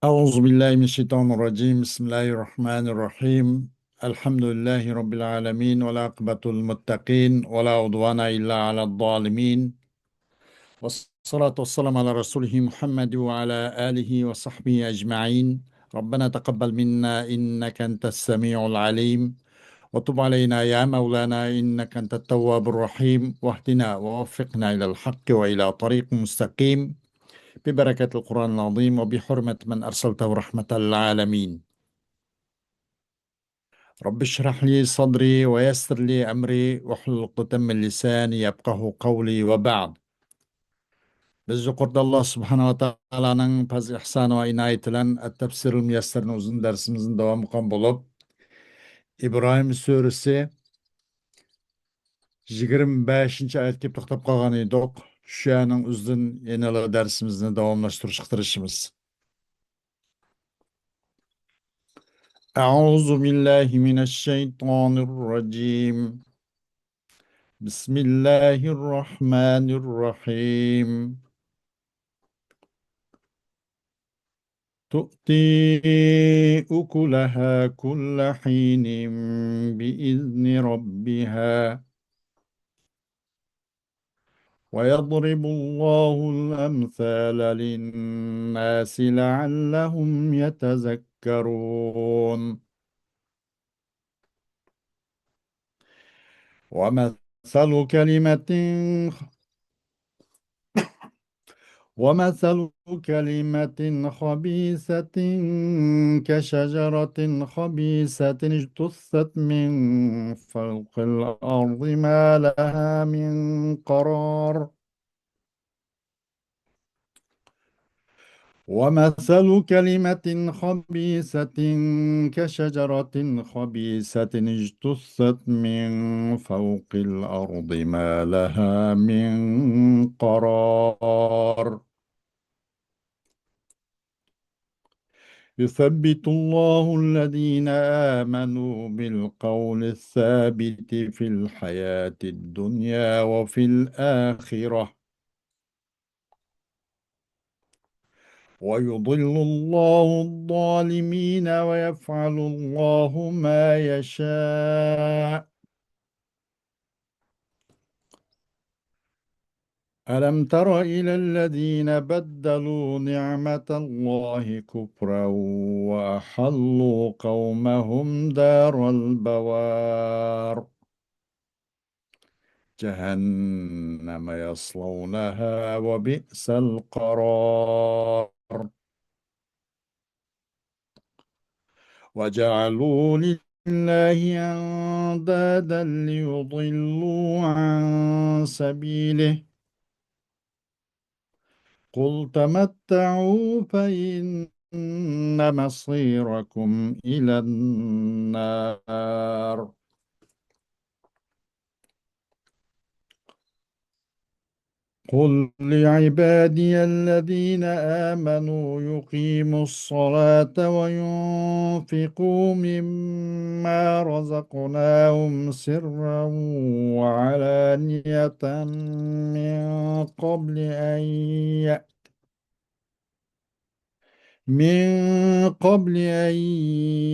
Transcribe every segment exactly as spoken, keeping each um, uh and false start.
أعوذ بالله من الشيطان الرجيم. بسم الله الرحمن الرحيم. الحمد لله رب العالمين، والعاقبة للمتقين، ولا عدوان إلا على الظالمين. والصلاة والسلام على رسوله محمد وعلى آله وصحبه أجمعين. ربنا تقبل منا إنك أنت السميع العليم، وتب علينا يا مولانا إنك أنت التواب الرحيم، واهدنا ووفقنا إلى الحق وإلى طريق مستقيم، ببركة القرآن العظيم وبحرمة من أرسلته رحمة للعالمين. رب اشرح لي صدري ويسر لي أمري واحلل عقدة من لساني يفقهوا قولي، وبعد. بىز يۇقىرىدا ئاللا سۇبھانەھۇ ۋە تائالانىڭ پەزلى ئىھسانى ۋە ئىنايىتى بىلەن ئەت-تەفسىرۇل مۇيەسسەرنىڭ ئۇزۇن دەرسىمىزنى داۋام قىلغان بولۇپ، ئىبراھىم سۈرىسى يىگىرمە بەشىنچى ئايەتكە كېلىپ توختاپ قالغان ئىدۇق. شۇ يەرنىڭ ئۆزىدىن يەنىلا دەرسىمىزنى داۋاملاشتۇرۇشقا تىرىشىمىز. أعوذ بالله من الشيطان الرجيم. بسم الله الرحمن الرحيم. تؤتي أكلها كل حين بإذن ربها، ويضرب الله الأمثال للناس لعلهم يتذكرون. ومثل كلمة ومثل كلمة خبيثة كشجرة خبيثة اجتثت من فوق الأرض ما لها من قرار. ومثل كلمة خبيثة كشجرة خبيثة اجتثت من فوق الأرض ما لها من قرار. يثبت الله الذين آمنوا بالقول الثابت في الحياة الدنيا وفي الآخرة، ويضل الله الظالمين ويفعل الله ما يشاء. ألم تر إلى الذين بدلوا نعمة الله كفرا وأحلوا قومهم دار البوار. جهنم يصلونها وبئس القرار. وجعلوا لله أندادا ليضلوا عن سبيله. قل تمتعوا فإن مصيركم إلى النار. قل لعبادي الذين آمنوا يقيموا الصلاة وينفقوا مما رزقناهم سرا وعلانية من قبل أن يأتي من قبل أن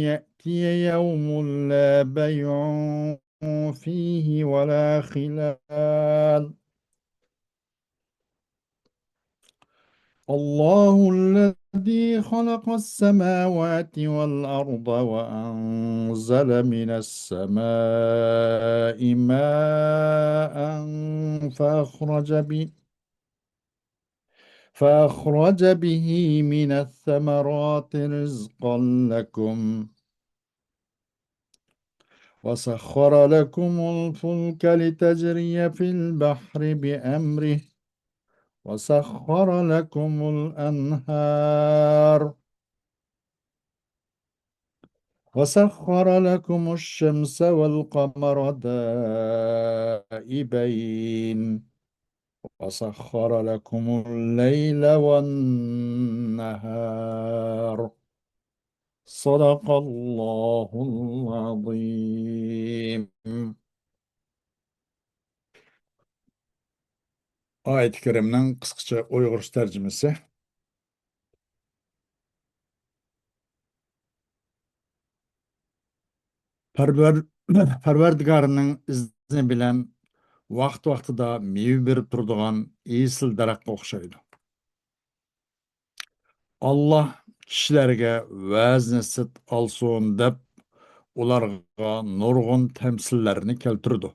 يأتي يوم لا بيع فيه ولا خلال. الله الذي خلق السماوات والأرض وأنزل من السماء ماء فأخرج به فأخرج به من الثمرات رزقا لكم وسخر لكم الفلك لتجري في البحر بأمره وسخر لكم الأنهار وسخر لكم الشمس والقمر دائبين وسخر لكم الليل والنهار. صدق الله العظيم. ئايەتى كەرىمنىڭ قىسقىچە ئۇيغۇرچە تەرجىمىسى. پەرۋەر-، پەرۋەردىگارنىڭ ئىزنى بىلەن ۋاقىت-ۋاقتىدا مېۋە بېرىپ تۇرىدىغان ئېسىل دەرەخكە ئوخشايدۇ. ئاللاھ كىشىلەرگە ۋەز-نەسىھەت ئالسۇن دەپ، ئۇلارغا نۇرغۇن تەمسىللەرنى كەلتۈرىدۇ.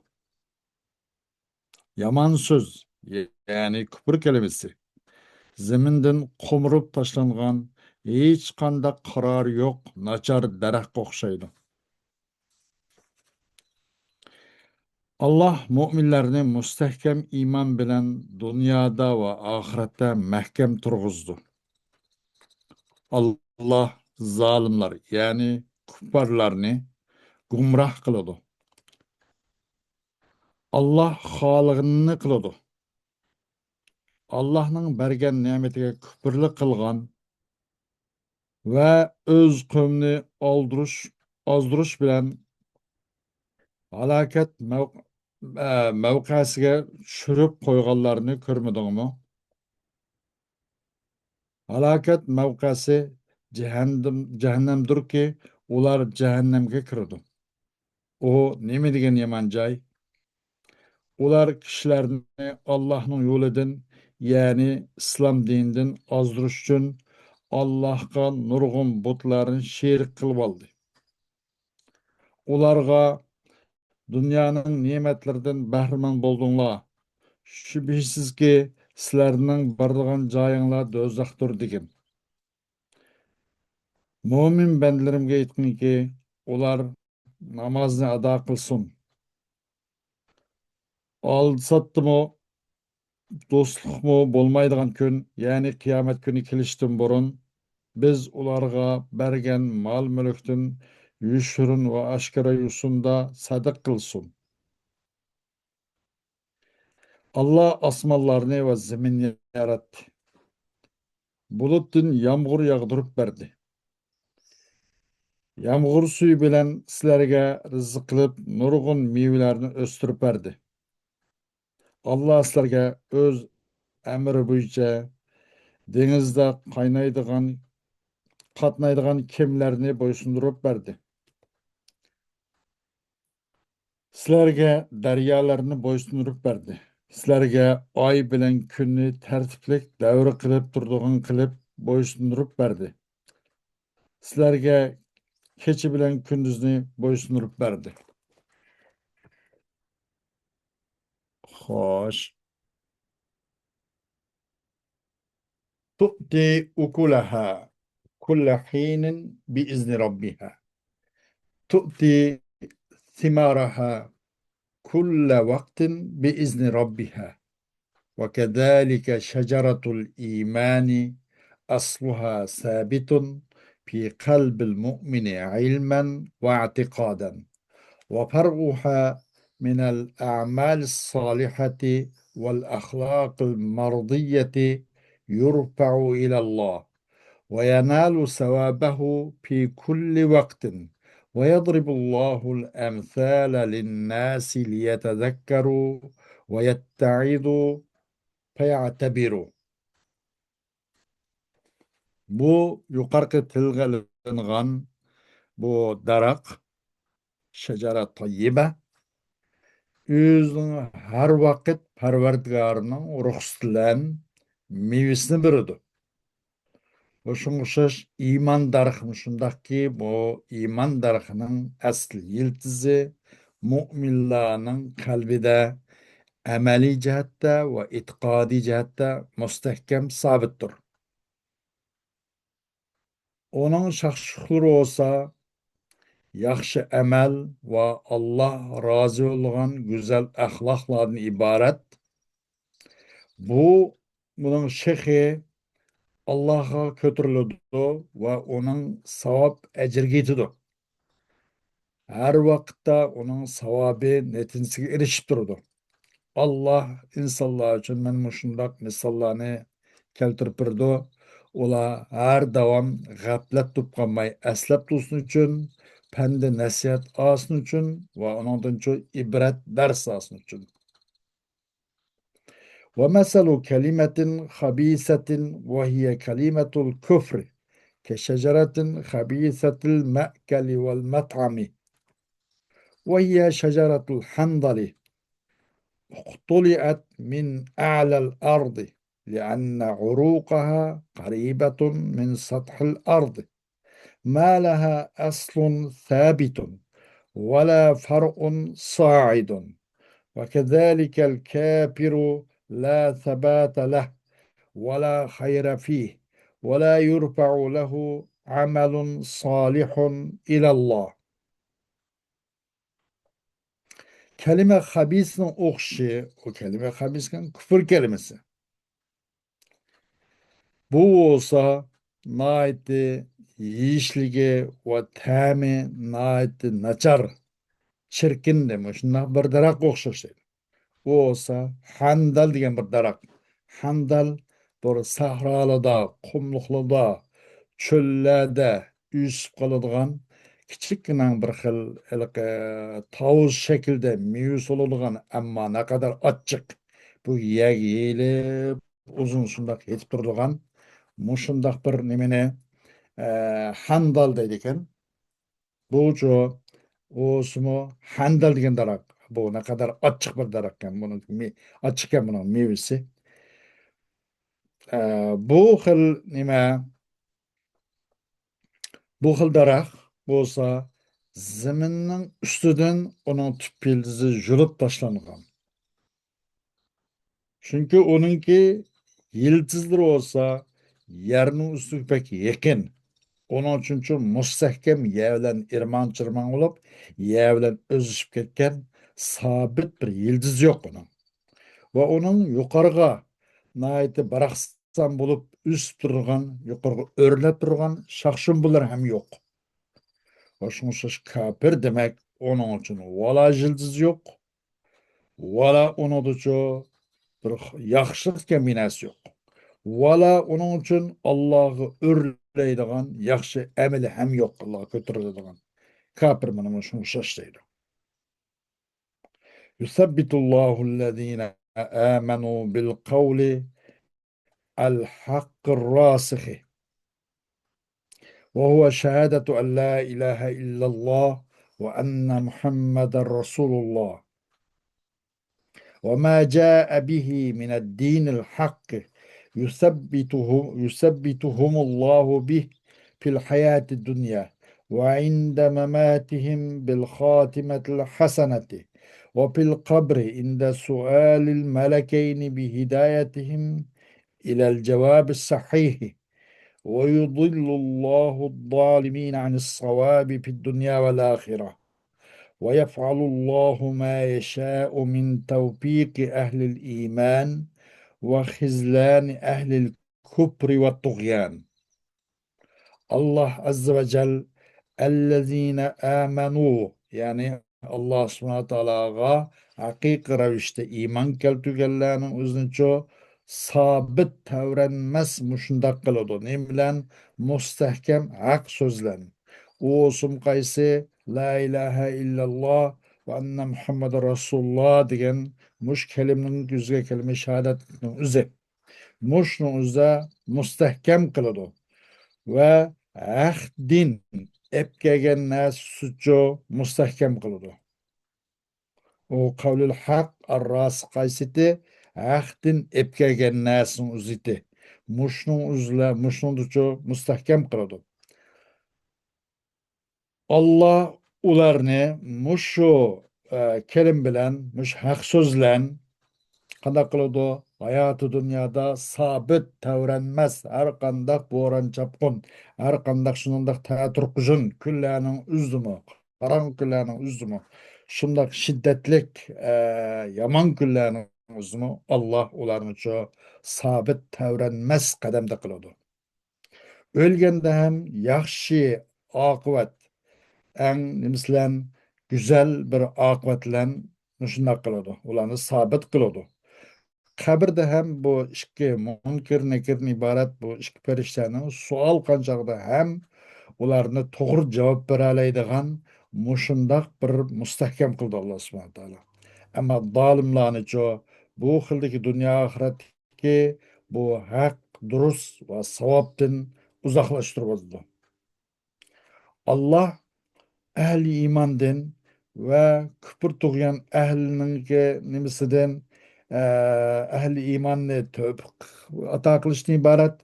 يامان سۆز، يەنى كۇپۇر كەلىمىسى، زېمىندىن قومۇرۇپ تاشلانغان، ھېچقانداق قارارى يوق، ناچار دەرەخكە ئوخشايدۇ. ئاللاھ مۆمىنلەرنى مۇستەھكەم ئىمان بىلەن دۇنيادا ۋە ئاخىرەتتە مەھكەم تۇرغۇزىدۇ. ئاللاھ زالىملار، يەنى كۇپپارلارنى گۇمراھ قىلىدۇ. ئاللاھ خالىغىنىنى قىلىدۇ. ئاللاھنىڭ بەرگەن نېمىتىگە كۇپۇرلۇق قىلغان ۋە ئۆز قوۋمىنى ئالدۇرۇش، ئازدۇرۇش بىلەن ھالاكەت مەۋ-، ئە، مەۋقەسىگە چۈشۈرۈپ قويغانلارنى كۆرمىدىڭمۇ؟ ھالاكەت مەۋقەسى جەھەندىم-، جەھەننەمدۇركى، ئۇلار جەھەننەمگە كىرىدۇ. ئۇ نېمە دېگەن يامان جاي! ئۇلار كىشىلەرنى ئاللاھنىڭ يولىدىن، يەنى ئىسلام دىنىدىن ئازدۇرۇش ئۈچۈن ئاللاھقا نۇرغۇن بۇتلارنى شېرىك قىلىۋالدى. ئۇلارغا، «دۇنيانىڭ نېمەتلىرىدىن بەھرىمەن بولدۇڭلار. شۈبھىسىزكى، سىلەرنىڭ بارىدىغان جايىڭلار دوزاختۇر» دېگىن. مۆمىن بەندىلىرىمگە ئېيتقىنكى، ئۇلار نامازنى ئادا قىلسۇن. ئالدىساتتىمۇ، دوستلۇقمۇ بولمايدىغان كۈن، يەنى قىيامەت كۈنى كېلىشتىن بۇرۇن، بىز ئۇلارغا بەرگەن مال-مۈلۈكتىن يوشۇرۇن ۋە ئاشكارا يوسۇندا سەدىقە قىلسۇن. ئاللا ئاسمانلارنى ۋە زېمىننى ياراتتى. بۇلۇتتىن يامغۇر ياغدۇرۇپ بەردى. يامغۇر سۈيى بىلەن سىلەرگە رىزىق قىلىپ، نۇرغۇن مېۋىلەرنى ئۆستۈرۈپ بەردى. ئاللا سىلەرگە ئۆز ئەمرى بويىچە دېڭىزدا قاينايدىغان، قاتنايدىغان كېمىلەرنى بويسۇندۇرۇپ بەردى. سىلەرگە دەريالارنى بويسۇندۇرۇپ بەردى. سىلەرگە ئاي بىلەن كۈننى تەرتىپلىك دەۋر قىلىپ تۇرىدىغان قىلىپ بويسۇندۇرۇپ بەردى. سىلەرگە كېچە بىلەن كۈندۈزنى بويسۇندۇرۇپ بەردى. خوش. تؤتي أكلها كل حين بإذن ربها. تؤتي ثمارها كل وقت بإذن ربها. وكذلك شجرة الإيمان أصلها ثابت في قلب المؤمن علما واعتقادا، وفرعها من الأعمال الصالحة والأخلاق المرضية يرفع إلى الله، وينال ثوابه في كل وقت، ويضرب الله الأمثال للناس ليتذكروا ويتعظوا فيعتبروا. بۇ يۇقىرىقى تىلغا ئېلىنغان بۇ دەرەخ، شەجەرە تەييىبە، ئۆزىنىڭ ھەر ۋاقىت پەرۋەردىگارىنىڭ رۇخسىتى بىلەن مېۋىسىنى بېرىدۇ. بۇ شۇڭا ئوخشاش ئىمان دەرىخىمۇ شۇنداقكى، بۇ ئىمان دەرىخىنىڭ ئەسلى يىلتىزى مۆمىنلارنىڭ قەلبىدە ئەمەلىي جەھەتتە ۋە ئېتىقادىي جەھەتتە مۇستەھكەم سابىتتۇر. ئۇنىڭ شاخ-شۇخلىرى بولسا ياخشى ئەمەل ۋە ئاللا رازى بولىدىغان گۈزەل ئەخلاقلاردىن ئىبارەت. بۇ، بۇنىڭ شېخى ئاللاغا كۆتۈرۈلىدۇ ۋە ئۇنىڭ ساۋاب ئەجرىگە يېتىدۇ. ھەر ۋاقىتتا ئۇنىڭ ساۋابى نەتىجىسىگە ئېرىشىپ تۇرىدۇ. ئاللا ئىنسانلار ئۈچۈن مانا مۇشۇنداق مىساللارنى كەلتۈرۈپ بېرىدۇ. ئۇلار ھەر داۋام غەپلەت بولۇپ قالماي ئەسلەپ تۇرسۇن ئۈچۈن، پەندى نەسىھەت ئالسۇن ئۈچۈن ۋە ئۇنىڭدىن چوڭ ئىبرەت دەرس ئالسۇن ئۈچۈن. ومثل كلمة خبيثة وهي كلمة الكفر كشجرة خبيثة المأكل والمطعم. وهي شجرة الحنظل اقتلعت من أعلى الأرض لأن عروقها قريبة من سطح الأرض ما لها أصل ثابت ولا فرع صاعد، وكذلك الكافر لا ثبات له ولا خير فيه ولا يرفع له عمل صالح إلى الله. كەلىمە خەبىسنىڭ ئوخشىشى، ئۇ كەلىمە خەبىس دېگەن كۇفر كەلىمىسى. بۇ بولسا ناھايىتى يېيىشلىكى ۋە تەمى ناھايىتى ناچار، چىركىن دە مۇشۇنداق بىر دەرەخكە ئوخشاش دەيدۇ. ئۇ بولسا خەندەل دېگەن بىر دەرەخ. خەندەل بىر سەھرالاردا، قۇملۇقلاردا، چۆللەردە ئۆسۈپ قالىدىغان كىچىككىنە بىر خىل ھېلىقى تاۋۇز شەكلىدە مېۋىسى بولىدىغان، ئەمما نەقەدەر ئاچچىق. بۇ يەگە يېيىلىپ، ئۇزۇن شۇنداق يېتىپ تۇرىدىغان مۇشۇنداق بىر نېمىنى، ئە، خەندەل دەيدىكەن. بۇچۇ، ئۇسىمۇ خەندەل دېگەن دەرەخ. بۇ نەقەدەر ئاچچىق بىر دەرەخكەن. بۇنىڭ مې-، ئاچچىقكەن بۇنىڭ مېۋىسى. ئە، بۇ خىل نېمە، بۇ خىل دەرەخ بولسا زېمىننىڭ ئۈستىدىن ئۇنىڭ تۈپ يىلتىزى يۈرۈپ باشلانغان. چۈنكى ئۇنىڭكى يىلتىزلىرى بولسا يەرنىڭ ئۈستىگە بەك يېقىن. ئۇنىڭ ئۈچۈنچۇ مۇستەھكەم يەر بىلەن ئىرماڭ-چىرماڭ بولۇپ، يەر بىلەن ئۆزلىشىپ كەتكەن سابىت بىر يىلتىزى يوق ئۇنىڭ. ۋە ئۇنىڭ يۇقىرىغا ناھايىتى باراقسان بولۇپ ئۆسۈپ تۇرىدىغان، يۇقىرىغا ئۆرلەپ تۇرىدىغان شاخ-شۇمبىلىرى ھەم يوق. ۋە شۇڭا ئوخشاش كاپىر دېمەك ئۇنىڭ ئۈچۈن ۋالا يىلتىزى يوق، ۋالا ئۇنىڭدىچۇ بىر ياخشىلىق دېگەن بىر نەرسە يوق. ۋالا ئۇنىڭ ئۈچۈن ئاللاغا ئۆرلەيدىغان ياخشى ئەمىلى ھەم يوق، ئاللاغا كۆتۈرۈلىدىغان. كاپىر مانا مۇشۇنى ئوخشاش دەيدۇ. يثبت الله الذين آمنوا بالقول الحق الراسخ، وهو شهادة أن لا إله إلا الله وأن محمدا رسول الله، وما جاء به من الدين الحق، يثبته، يثبتهم الله به في الحياة الدنيا وعند مماتهم بالخاتمة الحسنة، وفي القبر عند سؤال الملكين بهدايتهم إلى الجواب الصحيح، ويضل الله الظالمين عن الصواب في الدنيا والآخرة، ويفعل الله ما يشاء من توفيق أهل الإيمان وخذلان أهل الكفر والطغيان. ئاللاھ ئەززە ۋە جەل، ئەللەزىنە ئامەنۇ، يەنى ئاللاھ سۇبھانەھۇ ۋە تائالاغا ھەقىقىي رەۋىشتە ئىمان كەلتۈرگەنلەرنىڭ ئۆزىنىچۇ سابىت، تەۋرەنمەس مۇشۇنداق قىلىدۇ. نېمە بىلەن؟ مۇستەھكەم ھەق سۆز بىلەن. ئۇ بولسىمۇ قايسى؟ لا ئىلاھە ئىللەللاھ ۋە ئەننە مۇھەممەدۇر رەسۇلۇللاھ دېگەن مۇشۇ كەلىمىنىڭ ئۆزىگە كەلىمە شاھادەتنىڭ ئۆزى. مۇشۇنىڭ ئۆزىدە مۇستەھكەم قىلىدۇ. ۋە ھەق دىن ئەپ كەلگەن نەرسىچۇ مۇستەھكەم قىلىدۇ. ئۇ قەۋلىل ھەق ئارراسىخ قايسىتى؟ ھەق دىن ئەپ كەلگەن نەرسىنىڭ ئۆزىتى. مۇشۇنىڭ ئۆزىلە، مۇشۇنىڭدىچۇ مۇستەھكەم قىلىدۇ. ئاللاھ ئۇلارنى مۇشۇ، ئە، كەلىم بىلەن، مۇشۇ ھەق سۆز بىلەن قانداق قىلىدۇ؟ ھاياتى دۇنيادا سابىت، تەۋرەنمەس، ھەر قانداق بوران-چاپقۇن، ھەر قانداق شۇنداق تەتۈر قۇژۇن كۈنلەرنىڭ ئۆزىدىمۇ، قاراڭغۇ كۈنلەرنىڭ ئۆزىدىمۇ، شۇنداق شىددەتلىك، ئە، يامان كۈنلەرنىڭ ئۆزىدىمۇ ئاللاھ ئۇلارنىچۇ سابىت، تەۋرەنمەس قەدەمدە قىلىدۇ. ئۆلگەندە ھەم ياخشى ئاقىۋەت، ئەڭ نېمىسى بىلەن، گۈزەل بىر ئاقىۋەت بىلەن مۇشۇنداق قىلىدۇ، ئۇلارنى سابىت قىلىدۇ. قەبرىدە ھەم بۇ ئىككى مۇنكىر نەكىردىن ئىبارەت بۇ ئىككى پەرىشتەنىڭ سوئال قىلغان چاغدا ھەم ئۇلارنى توغرا جاۋاب بېرەلەيدىغان مۇشۇنداق بىر مۇستەھكەم قىلدى ئاللاھ سۇبھانەھۇ ۋە تائالا. ئەمما زالىملارنىچۇ بۇ خىلدىكى دۇنيا ئاخىرەتتىكى بۇ ھەق، دۇرۇس ۋە ساۋابتىن ئۇزاقلاشتۇرۇۋاتىدۇ. ئاللاھ ئەھلى ئىماندىن ۋە كۇپر تۇغيان ئەھلىنىڭكى نېمىسىدىن، ئە، ئەھلى ئىماننى تۆھپە ئاتا قىلىشتىن ئىبارەت،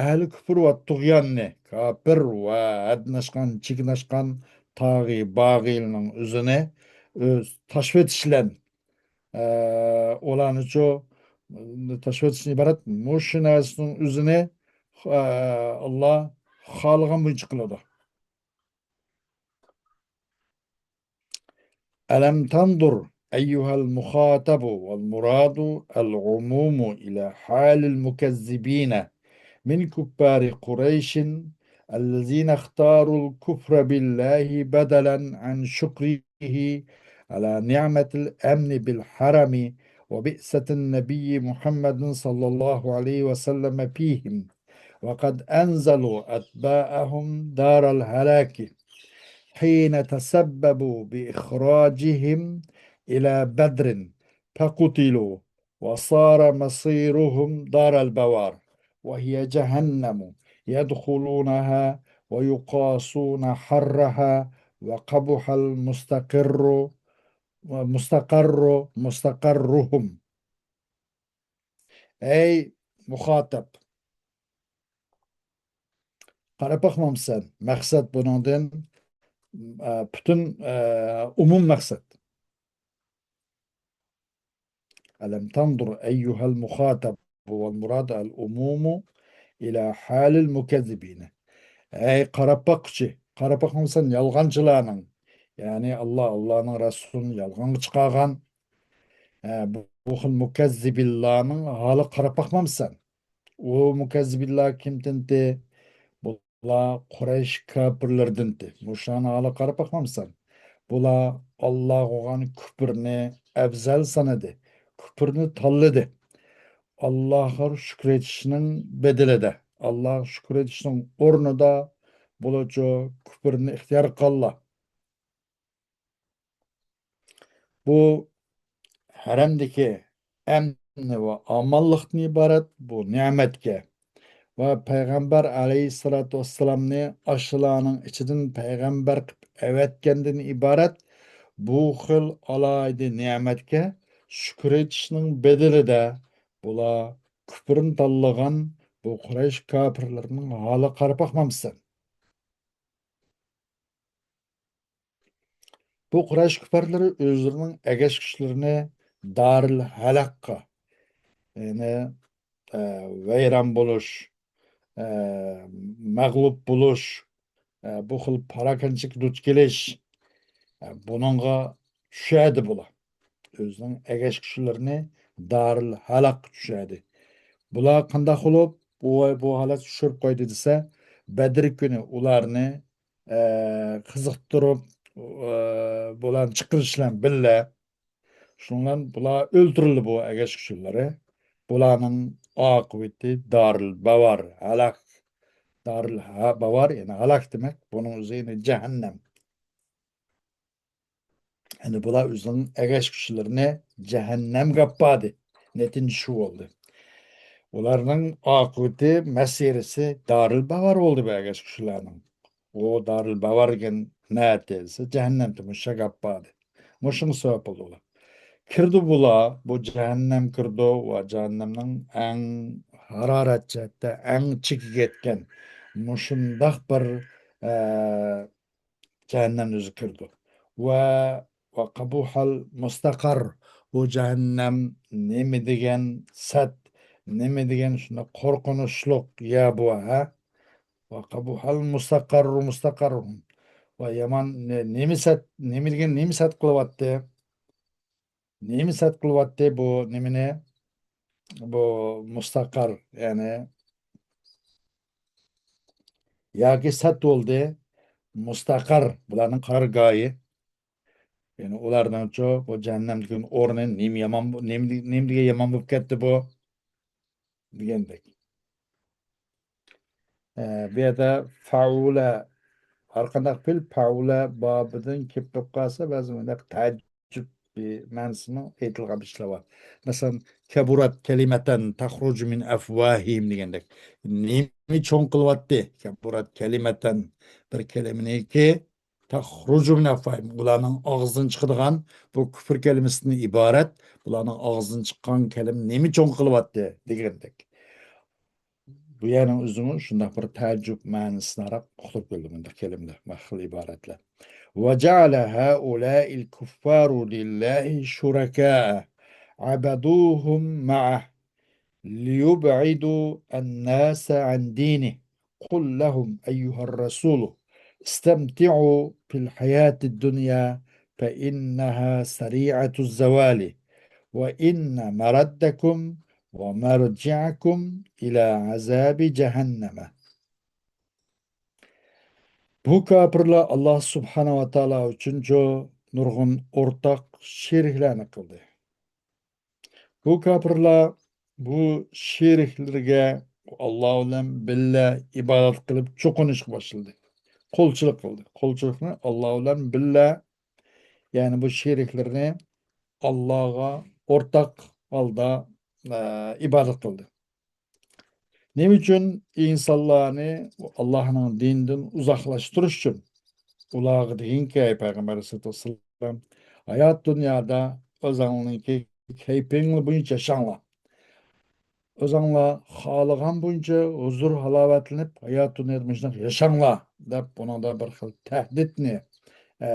ئەھلى كۇپر ۋە تۇغياننى، كاپىر ۋە ھەددىن ئاشقان، چېكىن ئاشقان تاغىي، باغىيلىنىڭ ئۆزىنى ئۆز تاشلىۋېتىش بىلەن، ئە، ئۇلارنىچۇ تاشلىۋېتىشتىن ئىبارەت مۇشۇ نەرسىنىڭ ئۆزىنى، ئە، ئاللا خالىغان بويىچە قىلىدۇ. ألم تنظر أيها المخاطب، والمراد العموم، إلى حال المكذبين من كفار قريش الذين اختاروا الكفر بالله بدلا عن شكره على نعمة الأمن بالحرم وبعثة النبي محمد صلى الله عليه وسلم فيهم، وقد أنزلوا أتباعهم دار الهلاك حين تسببوا بإخراجهم إلى بدر فقتلوا، وصار مصيرهم دار البوار، وهي جهنم يدخلونها ويقاصون حرها وقبح المستقر، مستقر، مستقرهم. ئەي مۇخاتەب، قاراپ باقمامسەن؟ مەقسەت بۇنىڭدىن، ئە، پۈتۈن، ئە، ئومۇم مەقسەت. ألم تنظر أيها المخاطب، والمراد العموم إلى حال المكذبين. ئەي قاراپ باققۇچى، قاراپ باقمامسەن يالغانچىلارنىڭ، يەنى ئاللا، ئاللانىڭ رەسۇلىنى يالغانغا چىقارغان، ئە، بۇ، بۇ خىل مۇكەززىبىنلارنىڭ ھالىغا قاراپ باقمامسەن؟ ئۇ مۇكەززىبىنلار كىمدىنتى؟ بۇلار قۇرەيش كاپىرلىرىدىنتى. مۇشۇلارنىڭ ھالىغا قاراپ باقمامسەن؟ بۇلار ئاللاغا بولغان كۈپرنى ئەۋزەل سانىدى، كۈپرنى تاللىدى. ئاللاغا شۈكرى ئېيتىشنىڭ بەدىلىدە، ئاللاغا شۈكرى ئېيتىشنىڭ ئورنىدا بۇلارچۇ كۈپرنى ئىختىيار قىلغانلار. بۇ ھەرەمدىكى ئەمنى ۋە ئامانلىقتىن ئىبارەت بۇ نېمەتكە ۋە پەيغەمبەر ئەلەيھىسسالاتۇ ۋەسسالامنى ئاشۇلارنىڭ ئىچىدىن پەيغەمبەر قىلىپ ئەۋەتكەندىن ئىبارەت بۇ خىل ئالاھىدە نېمەتكە شۈكۈر ئېيتىشنىڭ بەدىلىدە بۇلار كۈپرىنى تاللىغان بۇ قۇرەيش كاپىرلىرىنىڭ ھالىغا قاراپ باقمامسەن؟ بۇ قۇرەيش كۇپپارلىرى ئۆزلىرىنىڭ ئەگەشكۈچىلىرىنى دارىل ھالاكقا، يەنى، ئە، ۋەيران بولۇش، ئە، مەغلۇپ بولۇش، ئە، بۇ خىل پاراكەندىچىلىككە دۇچ كېلىش، ئە، بۇنىڭغا چۈشەدى بۇلار. ئۆزىنىڭ ئەگەشكۈچىلىرىنى دارىل ھالاكقا چۈشەدى. بۇلار قانداق بولۇپ بۇ، بۇ ھالەتكە چۈشۈرۈپ قويدى دېسە، بەدىر كۈنى ئۇلارنى ئە، قىزىقتۇرۇپ، ئە، بۇلارنى چىقىرىش بىلەن بىللە، شۇنىڭ بىلەن بۇلار ئۆلتۈرۈلدى، بۇ ئەگەشكۈچىلىرى. بۇلارنىڭ ئاقىۋىتى دارىل باۋار، ھالاك. دارىل ھا-، باۋار، يەنى ھالاك دېمەك. بۇنىڭ ئۆزى يەنى جەھەننەم. يەنى بۇلار ئۆزىنىڭ ئەگەشكۈچىلىرىنى جەھەننەمگە ئاپاردى. نەتىجە شۇ بولدى. ئۇلارنىڭ ئاقىۋىتى، مەسىرىسى دارىل باۋار بولدى بۇ ئەگەشكۈچىلەرنىڭ. ئۇ دارىل باۋار دېگەن نەتىجىسى جەھەننەمدە مۇشۇ ئاپاردى. مۇشۇڭغا سەۋەب بولدى ئۇلار. كىردى بۇلار، بۇ جەھەننەم كىردى ۋە جەھەننەمنىڭ ئەڭ ھارارەت جەھەتتە ئەڭ چېكىگە يەتكەن مۇشۇنداق بىر، ئە، جەھەننەمنى ئۆزى كىرىدۇ. ۋە، ۋە قەبۇھەل مۇستەقەر، بۇ جەھەننەم نېمە دېگەن سەت، نېمە دېگەن شۇنداق قورقۇنچلۇق يەر بۇ، ھە؟ ۋە قەبۇھەل مۇستەقەر، مۇستەقەر. ۋە يامان، نە-، نېمە سەت، نېمە دېگەن، نېمە سەت قىلىۋاتتى؟ نېمە سەت قىلىۋاتتى بۇ نېمىنى؟ بۇ مۇستەقەر، يەنى ياكى سەت بولدى، مۇستەقەر، بۇلارنىڭ قارارگاھى. يەنى ئۇلارنىڭچۇ بۇ جەھەننەمدىكى ئورنى نېمە يامان، نېمە، نېمە دېگەن يامان بولۇپ كەتتى بۇ؟ دېگەندەك. ئە، بۇ يەردە فەئۇلە، ھەرقانداق پېئىل پەئۇلە بابىدىن كېلىپ قالسا، بەزى مۇنداق تەئەججۈپ مەنىسىمۇ ئېيتىلغان ئىشلار بار. مەسىلەن، كەبۇرەت كەلىمەتەن تەخرۇجۇ مىن ئەفۋاھىم دېگەندەك. نېمە چوڭ قىلىۋاتتى؟ كەبۇرەت كەلىمەتەن، بىر كەلىمىنىكى تخرج من أفواههم، ئۇلارنىڭ ئاغزىدىن چىقىدىغان بۇ كۇفر كەلىمىسىدىن ئىبارەت، بۇلارنىڭ ئاغزىدىن چىققان كەلىمە نېمە چوڭ قىلىۋاتتى دېگەندەك. بۇ يەرنىڭ ئۆزىمۇ شۇنداق بىر تەئەججۈپ مەنىسىنى ئۇقتۇرۇپ كەلدى، مۇنداق كەلىمىلەر، بۇ خىل ئىبارەتلەر. وجعل هؤلاء الكفار لله شركاء عبدوهم معه ليبعدوا الناس عن دينه. قل لهم أيها الرسول استمتعوا في الحياة الدنيا فإنها سريعة الزوال وإن مردكم ومرجعكم إلى عذاب جهنم. بۇ كاپىرلار ئاللا سۇبھانەھۇ ۋە تائالا ئۈچۈنچۇ نۇرغۇن ئورتاق شېرىكلەرنى قىلدى. بۇ كاپىرلار بۇ شېرىكلىرىگە ئاللا بىلەن بىللە ئىبادەت قىلىپ چوقۇنۇشقا باشلىدى. قۇلچىلىق قىلدى. قۇلچىلىقنى ئاللا بىلەن بىللە، يەنى بۇ شېرىكلىرىنى ئاللاغا ئورتاق ھالدا، ئە، ئىبادەت قىلدى. نېمە ئۈچۈن؟ ئىنسانلارنى ئاللانىڭ دىنىدىن ئۇزاقلاشتۇرۇش ئۈچۈن. ئۇلارغا دېگىنكى، ئەي پەيغەمبەر ئەلەيھىسسالاتۇ ۋەسسالام، ھايات دۇنيادا ئۆزۈڭلارنىڭكى كەيپىڭلار بويىچە ياشاڭلار. ئۆزۈڭلار خالىغان بويىچە ھۇزۇر-ھالاۋەتلىنىپ، ھايات دۇنيادا مۇشۇنداق ياشاڭلار، دەپ بۇنىڭدا بىر خىل تەھدىتنى، ئە،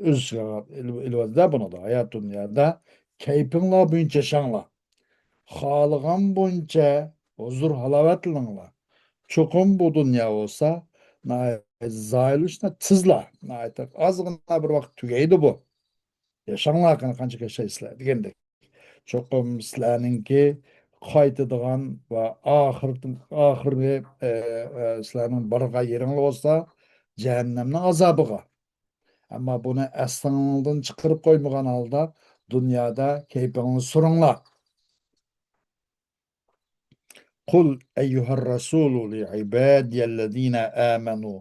ئۆز ئىچىگە ئېلىۋ-، ئېلىۋالدى-دە بۇنىڭدا. ھايات دۇنيادا كەيپىڭلار بويىچە ياشاڭلار. خالىغان بويىچە ھۇزۇر-ھالاۋەتلىنىڭلار. چوقۇم بۇ دۇنيا بولسا، ناھايىتى زايىلىشىنى تېزلا، ناھايىتى ئازغىنا بىر ۋاقىت تۈگەيدۇ بۇ. ياشاڭلار، قېنى قانچە ياشايسىلەر دېگەندەك. چوقۇم سىلەرنىڭكى قايتىدىغان ۋە ئاخىرىتىم-، ئاخىرى، ئە، ئە، سىلەرنىڭ بارغان يېرىڭلار بولسا جەھەننەمنىڭ ئازابىغا. ئەمما بۇنى ئەسلىڭدىن چىقىرىپ قويمىغان ھالدا دۇنيادا كەيپىڭنى سۈرۈڭلار. قل أيها الرسول لعبادي الذين آمنوا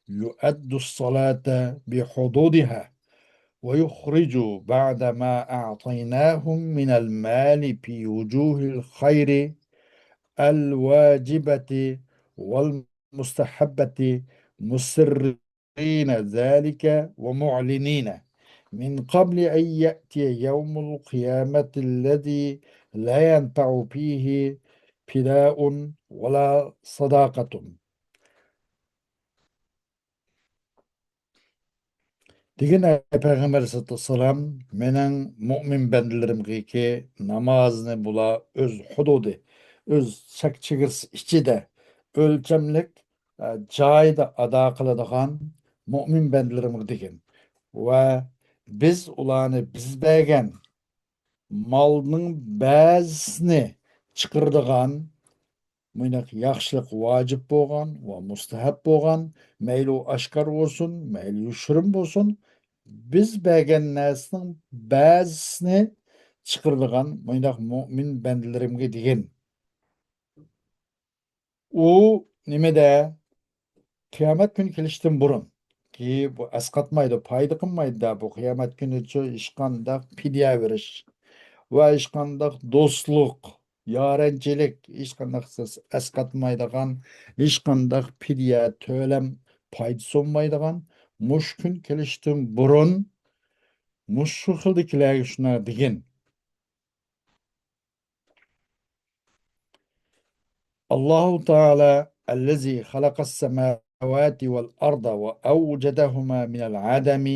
يؤدوا الصلاة بحدودها ويخرجوا بعد ما أعطيناهم من المال في وجوه الخير الواجبة والمستحبة مسرين ذلك ومعلنين من قبل أن يأتي يوم القيامة الذي لا ينفع فيه فداء ولا صدقة. دېگىن، ئەي پەيغەمبەر ئەلەيھىسسالام، مېنىڭ مۆمىن بەندىلىرىمگىكى نامازنى بۇلار ئۆز ھۇدۇدى، ئۆز چەك-چېگرىسى ئىچىدە، ئۆلچەملىك، ئە، جايىدا ئادا قىلىدىغان مۆمىن بەندىلىرىمگە دېگىن. ۋە بىز ئۇلارنى بىز بەرگەن مالنىڭ بەزىسىنى چىقىرىدىغان، مۇنداق ياخشىلىق ۋاجىپ بولغان ۋە مۇستەھەب بولغان، مەيلى ئۇ ئاشكارا بولسۇن، مەيلى يوشۇرۇن بولسۇن، بىز بەرگەن نەرسىنىڭ بەزىسىنى چىقىرىدىغان مۇنداق مۆمىن بەندىلىرىمگە دېگىن. ئۇ نېمىدە؟ قىيامەت كۈنى كېلىشتىن بۇرۇن. كى بۇ ئەسقاتمايدۇ، پايدا قىلمايدۇ-دە بۇ قىيامەت كۈنىچۇ ھېچقانداق پىدىيە بېرىش ۋە ھېچقانداق دوستلۇق، يارەنچىلىك، ھېچقانداق سىز ئەسقاتمايدىغان، ھېچقانداق پىدىيە تۆلەم پايدىسى بولمايدىغان، مۇشۇ كۈن كېلىشتىن بۇرۇن مۇشۇ خىلدىكىلەرگە شۇنداق دېگىن. الله تعالى الذي خلق السماوات والأرض وأوجدهما من العدم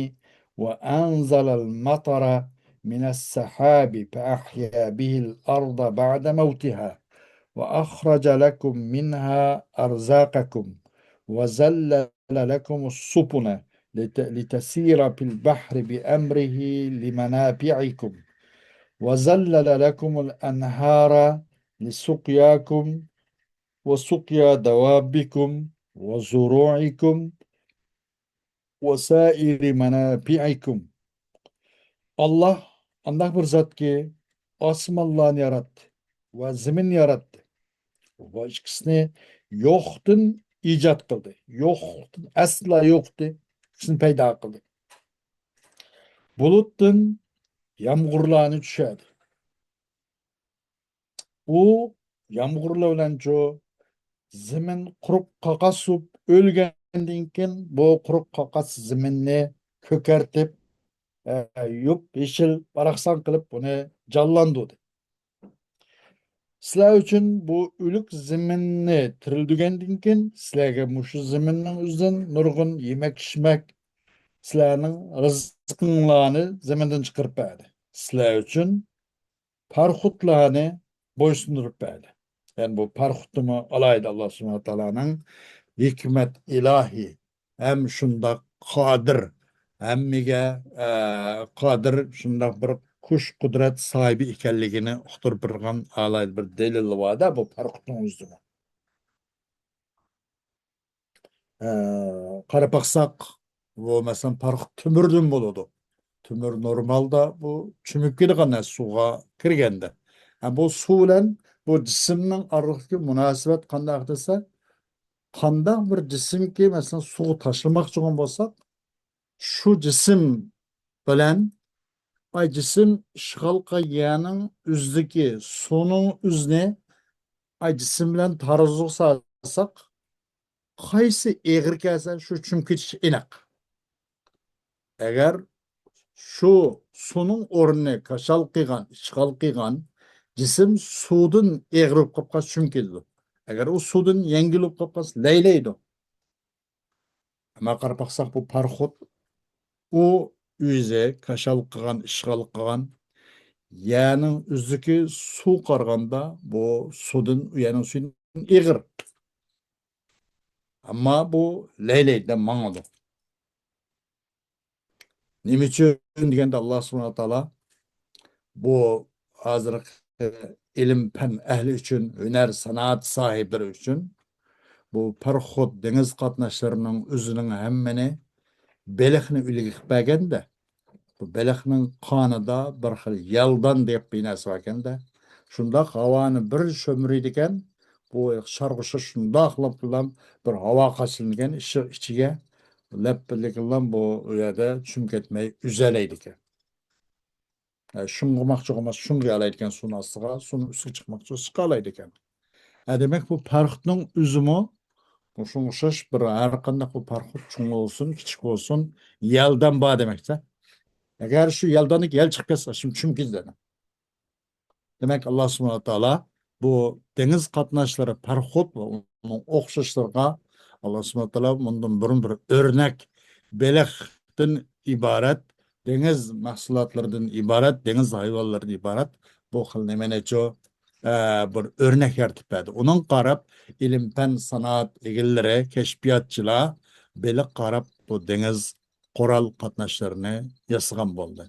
وأنزل المطر من السحاب فأحيا به الأرض بعد موتها وأخرج لكم منها أرزاقكم وذلل لكم السفن لت-، لتسير في البحر بأمره لمنافعكم وذلل لكم الأنهار لسقياكم وسقيا دوابكم وزروعكم وسائر منافعكم. ئاللا ئانداق بىر زاتكى، ئاسمانلارنى ياراتتى ۋە زېمىننى ياراتتى. بۇ ئىككىسىنى يوقتىن ئىجاد قىلدى. يوقتىن، ئەسلا يوقتى، ئىككىسىنى پەيدا قىلدى. بۇلۇتتىن يامغۇرلارنى چۈشۈردى. ئۇ يامغۇرلار بىلەنچۇ، زېمىن قۇرۇپ قاقاس بولۇپ ئۆلگەن تىرىلدۈرگەندىن كېيىن، بۇ قۇرۇق قاقاس زېمىننى كۆكەرتىپ، ئە، يۇپ يېشىل باراقسان قىلىپ، بۇنى جانلاندۇردى. سىلەر ئۈچۈن بۇ ئۆلۈك زېمىننى تىرىلدۈرگەندىن كېيىن، سىلەرگە مۇشۇ زېمىننىڭ ئۆزىدىن نۇرغۇن يېمەك-ئىچمەك، سىلەرنىڭ رىزقىڭلارنى زېمىندىن چىقىرىپ بەردى. سىلەر ئۈچۈن پەرخۇتلارنى بويسۇندۇرۇپ بەردى. يەنى بۇ پەرخۇتنىمۇ ئالاھىدە ئاللا سۇبھانەھۇ ۋە تائالانىڭ ھېكمەت ئىلاھى ھەم شۇنداق قادىر، ھەممىگە، ئە، قادىر، شۇنداق بىر كۈچ-قۇدرەت ساھىبى ئىكەنلىكىنى ئۇقتۇرۇپ بېرىدىغان ئالاھىدە بىر دەلىل بار-دە، بۇ پەرخۇتنىڭ ئۆزىدىمۇ. ئە، قاراپ باقساق، بۇ، مەسىلەن، پەرخۇت تۆمۈردىن بولىدۇ. تۆمۈر نورمالدا بۇ چۆمۈپ كېتىدىغان نەرسە سۇغا كىرگەندە. ھە، بۇ سۇ بىلەن بۇ جىسىمنىڭ ئارىلىقىدىكى مۇناسىۋەت قانداق دېسە، قانداق بىر جىسىمكى، مەسىلەن، سۇغا تاشلىماقچى بولغان بولساق، شۇ جىسىم بىلەن، ئاي، جىسىم ئىشغال قىلغان يەرنىڭ ئۆزىدىكى سۇنىڭ ئۆزىنى، ئاي، جىسىم بىلەن تارازۇغا سالساق، قايسى ئېغىر كەلسە، شۇ چۈمۈپ كېتىشى ئېنىق. ئەگەر شۇ سۇنىڭ ئورنىنى كاشال قىلغان، ئىشغال قىلغان جىسىم سۇدىن ئېغىر بولۇپ قالسا، چۈمۈپ كېتىدۇ. ئەگەر ئۇ سۇدىن يەڭگىل بولۇپ قالسا، لەيلەيدۇ. ئەمما قاراپ باقساق، بۇ پەرخۇت، ئۇ ئۆزى كاشال قىلغان، ئىشغال قىلغان يەرنىڭ ئۆزىدىكى سۇغا قارىغاندا، بۇ سۇدىن، ئۇ يەرنىڭ سۈيىدىن ئېغىر. ئەمما بۇ لەيلەيدە ماڭىدۇ. نېمە ئۈچۈن دېگەندە، ئاللا سۇبھانەھۇ ۋە تائالا بۇ ھازىرقى ئىلىم-پەن ئەھلى ئۈچۈن، ھۈنەر-سانائەت ساھىبلىرى ئۈچۈن بۇ پەرخۇت دېڭىز قاتناشلىرىنىڭ ئۆزىنىڭ ھەممىنى بېلىقنى ئۈلگە قىلىپ بەرگەندە، بۇ بېلىقنىڭ قانىدا بىر خىل يالدان دەپ بىر نەرسە باركەندە، شۇنداق ھاۋانى بىر شۈمۈرىدىكەن، بۇ شارغۇشى شۇنداقلا بىر ھاۋا قاچىلىنىدىكەن، ئىشى ئىچىگە لەپپىلىكلا بۇ يەردە چۈمۈپ كەتمەي ئۈزەلەيدىكەن. ھە، شۇڭغۇماقچى بولماس، شۇڭغۇيالايدىكەن سۇنىڭ ئاستىغا، سۇنىڭ ئۈستىگە چىقماقچى بولسا چىقالايدىكەن. ھە، دېمەك، بۇ پەرخۇتنىڭ ئۆزىمۇ مۇشۇنىڭغا ئوخشاش بىر، ھەر قانداق بۇ پەرخۇت چوڭ بولسۇن، كىچىك بولسۇن، يەلدەن بار دېمەكتە. ئەگەر شۇ يەلداندىكى يەل چىقىپ كەتسە، شۇ چۈمۈپ كېتىدۇ. دېمەك، ئاللا سۇبھانەھۇ ۋە تائالا بۇ دېڭىز قاتناشلىرى پەرخۇت ۋە ئۇنىڭ ئوخشاشلىرىغا ئاللا سۇبھانەھۇ ۋە تائالا مۇندىن بۇرۇن بىر ئۆرنەك بېلىقتىن ئىبارەت، دېڭىز مەھسۇلاتلىرىدىن ئىبارەت، دېڭىز ھايۋانلىرىدىن ئىبارەت بۇ خىل نېمىنىچۇ، ئە، بىر ئۆرنەك يارىتىپ بەردى. ئۇنىڭغا قاراپ ئىلىم-پەن سانائەت ئىگىلىرى، كەشپىياتچىلار بېلىققا قاراپ بۇ دېڭىز قورال قاتناشلىرىنى ياسىغان بولدى.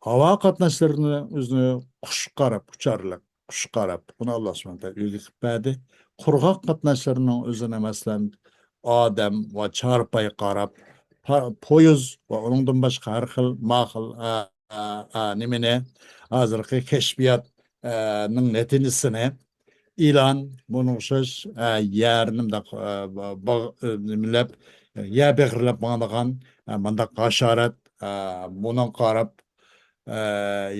ھاۋا قاتناشلىرىنى ئۆزىنى قۇشقا قاراپ، ئۇچارلىق، قۇشقا قاراپ، بۇنى ئاللا سۇبھانەھۇ ۋە تائالا ئۈلگە قىلىپ بەردى. قۇرغاق قاتناشلىرىنىڭ ئۆزىنى، مەسىلەن، ئادەم ۋە چارپايغا قاراپ، پا-، پويىز ۋە ئۇنىڭدىن باشقا ھەر خىل، ما خىل، ئە، ئە، ئە، نېمىنى، ھازىرقى كەشپىيات، ئە، نىڭ نەتىجىسىنى، ئىلان، بۇنىڭغا ئوخشاش، ئە، يەرنى مۇنداق، ئە، باغ، ئە، نېمىلەپ، يەر بېغىرلاپ ماڭىدىغان، ئە، مۇنداق ھاشارات، ئە، بۇنىڭغا قاراپ، ئە،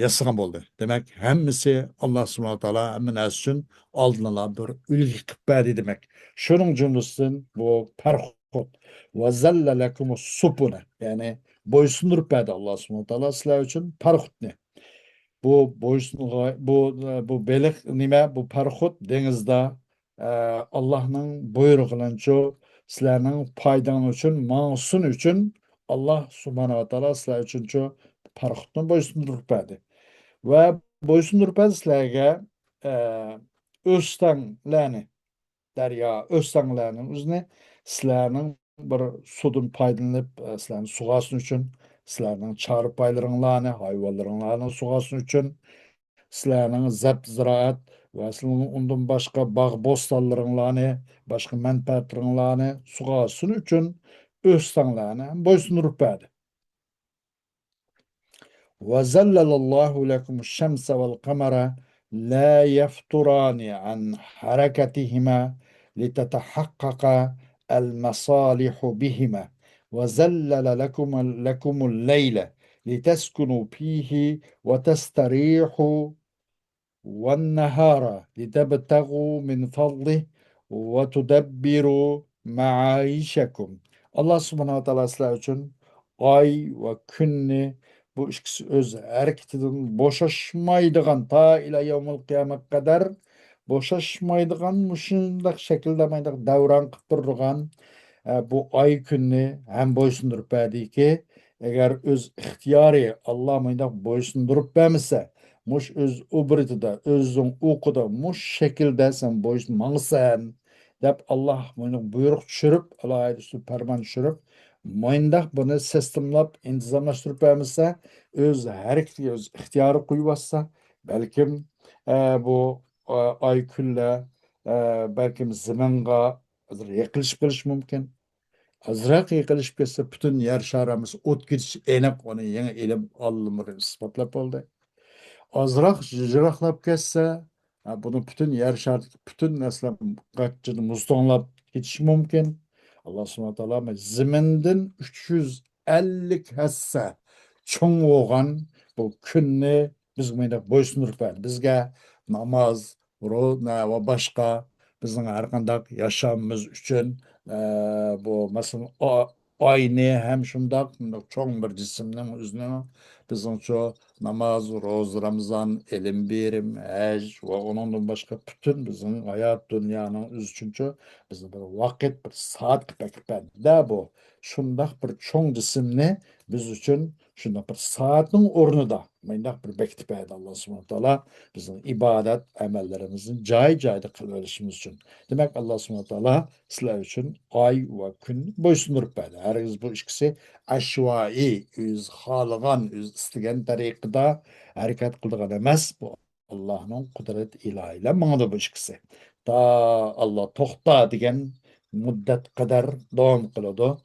ياسىغان بولدى. دېمەك، ھەممىسى ئاللا سۇبھانەھۇ ۋە تائالا ھەممە نەرسە ئۈچۈن ئالدىنلا بىر ئۈلگە قىلىپ بەردى دېمەك. شۇنىڭ جۈملىسىدىن بۇ پەرخۇت. ۋە زەللە لەكۇمۇس سۇپۇنە. يەنى بويسۇندۇرۇپ بەردى ئاللا سۇبھانەھۇ ۋە تائالا سىلەر ئۈچۈن پەرخۇتنى. بۇ بويسۇنغا-، بۇ، بۇ بېلىق نېمە؟ بۇ پەرخۇت دېڭىزدا، ئە، ئاللانىڭ بۇيرۇقىنىڭچۇ، سىلەرنىڭ پايدىڭلار ئۈچۈن، ماڭسۇن ئۈچۈن، ئاللا سۇبھانەھۇ ۋە تائالا سىلەر ئۈچۈنچۇ پەرخۇتنى بويسۇندۇرۇپ بەردى. ۋە بويسۇندۇرۇپ بەردى سىلەرگە، ئە، ئۆستەڭلەرنى، دەريا ئۆستەڭلەرنىڭ ئۆزىنى سىلەرنىڭ بىر سۇدىن پايدىلىنىپ، ئە، سىلەرنى سۇغارسۇن ئۈچۈن، سىلەرنىڭ چارپايلىرىڭلارنى، ھايۋانلىرىڭلارنى سۇغارسۇن ئۈچۈن، سىلەرنىڭ زەپ زىرائەت ۋە سىلەرنىڭ ئۇندىن باشقا باغ بوستانلىرىڭلارنى، باشقا مەنپەئەتلىرىڭلارنى سۇغارسۇن ئۈچۈن ئۆستەڭلەرنى ھەم بويسۇندۇرۇپ بەردى. وَذَلَّلَ اللَّهُ لَكُمُ الشَّمْسَ وَالْقَمَرَ لَا يَفْتُرَانِ عَنْ حَرَكَتِهِمَا لِتَتَحَقَّقَ الْمَصَالِحُ بِهِمَا، وَذَلَّلَ لَكُمُ، لَكُمُ اللَّيْلَ لِتَسْكُنُوا فِيهِ وَتَسْتَرِيحُوا، وَالنَّهَارَ لِتَبْتَغُوا مِنْ فَضْلِهِ وَتُدَبِّرُوا مَعَايِشَكُمْ. ئاللا سۇبھانەھۇ ۋە تائالا سىلەر ئۈچۈن ئاي ۋە كۈننى، بۇ ئىككىسى ئۆز ھەرىكىتىدىن بوشاشمايدىغان، تا ئىلە يەۋمىل قىيامەتكە قەدەر بوشاشمايدىغان، مۇشۇنداق شەكىلدە مانداق دەۋران قىلىپ تۇرىدىغان، ئە، بۇ ئاي كۈننى ھەم بويسۇندۇرۇپ بەردىكى، ئەگەر ئۆز ئىختىيارى ئاللا مۇنداق بويسۇندۇرۇپ بەرمىسە، مۇش ئۆز ئوبرىتىدا، ئۆزىنىڭ ئوقىدا، مۇش شەكىلدە سەن بويسۇن ماڭىسەن، دەپ ئاللا مۇنداق بۇيرۇق چۈشۈرۈپ، ئالاھىدە پەرمان چۈشۈرۈپ، مۇنداق بۇنى سىستېمىلاپ، ئىنتىزاملاشتۇرۇپ بەرمىسە، ئۆز ھەرىكىتىگە ئۆز ئىختىيارى قويۇۋاتسا، بەلكىم، ئە، بۇ، ئە، ئاي كۈنلەر، ئە، بەلكىم زېمىنغا ھازىر يېقىنلىشىپ قېلىشى مۇمكىن. ئازراق يېقىنلىشىپ كەتسە، پۈتۈن يەر شارى ھەممىسى ئوت كېتىشى ئېنىق، ئۇنى يېڭى ئىلىم ئالىملىرى ئىسپاتلاپ بولدى. ئازراق يىراقلاپ كەتسە، ھە، بۇنى پۈتۈن يەر شارىدىكى پۈتۈن نەرسىلەر قاچىدىن مۇز توڭلاپ كېتىشى مۇمكىن. ئاللا سۇبھانەھۇ ۋە تائالا زېمىندىن ئۈچ يۈز ئەللىك ھەسسە چوڭ بولغان بۇ كۈننى بىزگە مۇنداق بويسۇندۇرۇپ بەردى. بىزگە ناماز، روزا ۋە باشقا بىزنىڭ ھەر قانداق ياشامىمىز ئۈچۈن، ئە، بۇ، مەسىلەن، ئا-، ئاينى ھەم شۇنداق، مۇنداق چوڭ بىر جىسىمنىڭ ئۆزىنىڭ بىزنىڭچۇ ناماز، روزا، رامىزان، ئىلىم بېرىم، ھەج ۋە ئۇنىڭدىن باشقا پۈتۈن بىزنىڭ ھايات دۇنيانىڭ ئۆزى ئۈچۈنچۇ بىزنىڭ بىر ۋاقىت، بىر سائەت قىلىپ بەردى بۇ. شۇنداق بىر چوڭ جىسىمنى بىز ئۈچۈن شۇنداق بىر سائەتنىڭ ئورنىدا مۇنداق بىر بېكىتىپ بەردى ئاللا سۇبھانەھۇ ۋە تائالا، بىزنىڭ ئىبادەت ئەمەللىرىمىزنى جاي-جايىدا قىلىۋېلىشىمىز ئۈچۈن. دېمەك، ئاللا سۇبھانەھۇ ۋە تائالا سىلەر ئۈچۈن ئاي ۋە كۈن بويسۇندۇرۇپ بەردى. ھەرگىز بۇ ئىككىسى ئەشۋائىي، ئۆزى خالىغان، ئۆزى ئىستىگەن تەرىقىدە ھەرىكەت قىلىدىغان ئەمەس. بۇ ئاللانىڭ قۇدرەت ئىلاھىيلەر ماڭىدۇ بۇ ئىككىسى. تا ئاللا توختا دېگەن مۇددەت قەدەر داۋام قىلىدۇ.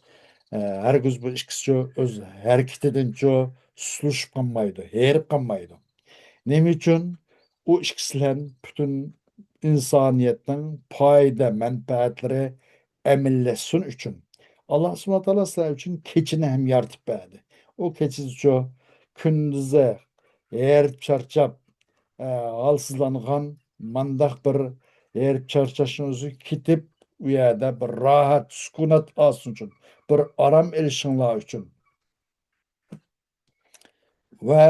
ئە، ھەرگىز بۇ ئىككىسىچۇ ئۆز ھەرىكىتىدىنچۇ سۇسلىشىپ قالمايدۇ، ھېرىپ قالمايدۇ. نېمە ئۈچۈن؟ ئۇ ئىككىسى بىلەن پۈتۈن ئىنسانىيەتنىڭ پايدا، مەنپەئەتلىرى ئەمەلىيلەشسۇن ئۈچۈن. ئاللا سۇبھانەھۇ ۋە تائالا سىلەر ئۈچۈن كېچىنى ھەم يارىتىپ بەردى. ئۇ كېچىدىچۇ كۈندۈزى ھېرىپ چارچاپ، ئە، ھالسىزلانغان، مانداق بىر ھېرىپ چارچاشنىڭ ئۆزى كېتىپ، ئۇ يەردە بىر راھەت، سۈكۈنات ئالسۇن ئۈچۈن، بىر ئارام ئېلىشىڭلار ئۈچۈن. ۋە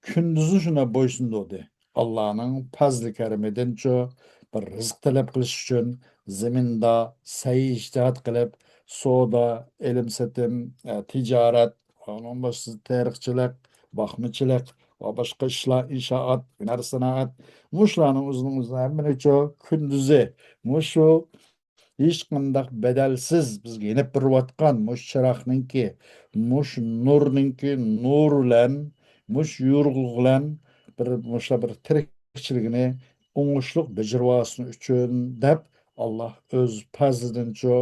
كۈندۈزى شۇنداق بويسۇندۇردى. ئاللانىڭ پەزلى كەرىمىدىنچۇ بىر رىزىق تەلەپ قىلىش ئۈچۈن زېمىندا سەي ئىجتىھاد قىلىپ، سودا، ئېلىم سېتىم، ئە، تىجارەت، ئۇنىڭ باشقىسى تېرىقچىلىق، باقمىچىلىق ۋە باشقا ئىشلار، ئىنشائات، ھۈنەر سانائەت، مۇشۇلارنىڭ ئۆزىنىڭ ئۆزى ھەممىنىچۇ كۈندۈزى مۇشۇ ھېچقانداق بەدەلسىز بىزگە يېنىپ بېرىۋاتقان مۇشۇ چىراغنىڭكى، مۇشۇ نۇرنىڭكى نۇرى بىلەن، مۇشۇ يورۇقلۇقى بىلەن بىر، مۇشۇ بىر تىرىكچىلىكىنى ئوڭۇشلۇق بېجىرىۋالسۇن ئۈچۈن دەپ، ئاللا ئۆز پەزلىدىنچۇ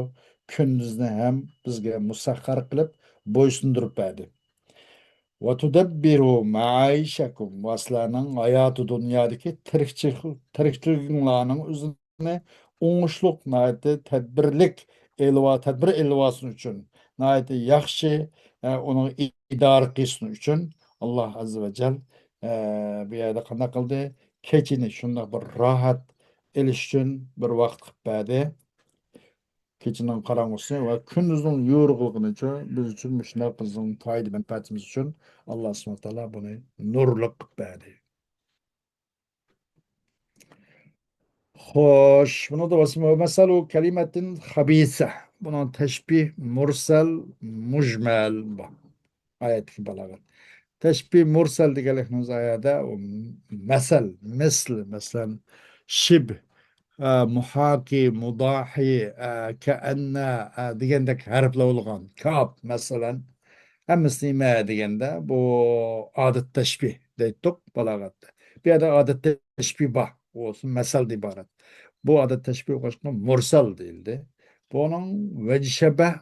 كۈندۈزنى ھەم بىزگە مۇسەخخەر قىلىپ بويسۇندۇرۇپ بەردى. وَتُدَبِّرُوا مَعَايِشَكُمْ، ۋە سىلەرنىڭ ھاياتى دۇنيادىكى تىرىكچى-، تىرىكچىلىكىڭلارنىڭ ئۆزىنى ئوڭۇشلۇق، ناھايىتى تەدبىرلىك ئېلىۋا-، تەدبىر ئېلىۋالسۇن ئۈچۈن، ناھايىتى ياخشى، ئە، ئۇنىڭ ئىدارە قىلسۇن ئۈچۈن، ئاللا ئەززە ۋە جەل، ئە، بۇ يەردە قانداق قىلدى؟ كېچىنى شۇنداق بىر راھەت ئېلىش ئۈچۈن بىر ۋاقىت قىلىپ بەردى. كېچىنىڭ قاراڭغۇسى ۋە كۈندۈزنىڭ يورۇقلۇقىنىچۇ بىز ئۈچۈن مۇشۇنداق بىزنىڭ پايدا مەنپەئەتىمىز ئۈچۈن ئاللا سۇبھانەھۇ ۋە تائالا بۇنى نۇرلۇق قىلىپ بەردى. خوش، بۇنىڭدا مەسەلۇ كەلىمەتىن خەبىسە. بۇنىڭ تەشبىھ مۇرسەل، مۇجمەل بار. ئايەتتىكى بالاغەت. تەشبىھ مۇرسەل دېگەنلىكىمىز ئايەتتە ئۇ مەسەل، مىسلى، مەسىلەن، شىب، ئە، مۇھاكى، مۇداھى، ئە، كەئەننە، ئە، دېگەندەك ھەرپلەر بولغان. كاپ، مەسىلەن، ھەممىسى نېمە دېگەندە، بۇ ئادەت تەشبىھ دەيتتۇق بالاغەتتە. بۇ يەردە ئادەت تەشبىھ بار، ئۇ مەسەلدىن ئىبارەت. بۇ ئادەت تەشبىھ بولغاچقا مۇرسەل دېيىلدى. بۇنىڭ ۋەجى شەبەھ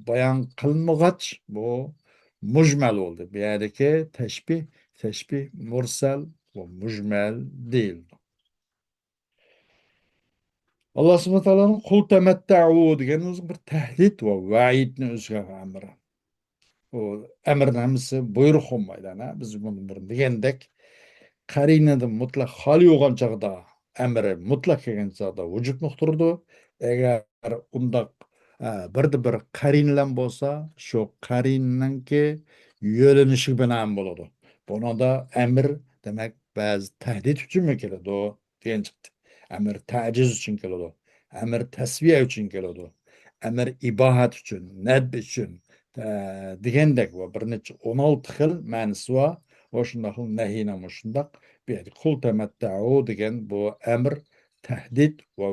بايان قىلىنمىغاچ، بۇ مۇجمەل بولدى. بۇ يەردىكى تەشبىھ، تەشبىھ مۇرسەل ۋە مۇجمەل دېيىلىدۇ. ئاللا سۇبھانەھۇ ۋە تائالانىڭ «قۇل تەمەتتەئۇ» دېگەن ئۆزى بىر تەھدىت ۋە ۋەئىدنى ئۆز ئىچىگە ئالغان ئەمرى. ئۇ ئەمرىنىڭ ھەممىسى بۇيرۇق بولمايدۇ. ئەنە بىز بۇنى بۇرۇن دېگەندەك، قەرىنىدىن مۇتلەق خالىي بولغان چاغدا، ئەمرى مۇتلەق كەلگەن چاغدا ۋۇجۇب نۇقتىدۇر. ئەگەر ئۇنداق ھە، بىردە بىر قەرىنىلەم بولسا، شۇ قەرىنىنىڭكى يۆلىنىشىگە بىنائەن بولىدۇ. بۇنىڭدا ئەمىر، دېمەك، بەزى تەھدىت ئۈچۈنمۇ كېلىدۇ دېگەن چىقتى. ئەمىر تەجىز ئۈچۈن كېلىدۇ. ئەمىر تەسۋىيە ئۈچۈن كېلىدۇ. ئەمىر ئىباھەت ئۈچۈن، نەدب ئۈچۈن، ئە، دېگەندەك ۋە بىر نەچچە ئون ئالتە خىل مەنىسى بار. ۋە شۇنداقلا نەھىينىڭ مۇشۇنداق بۇ يەردە قۇل تەمەتتەئۇ دېگەن بۇ ئەمر، تەھدىت ۋە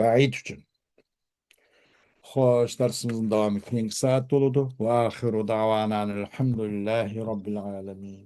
ۋەئىد ئۈچۈن. خوش، دەرسىمىزنىڭ داۋامى كېيىنكى سائەتتە بولىدۇ. ۋە ئاخىرۇ دەۋانا ئەلھەمدۇلىللاھى رەببىل ئالەمىن.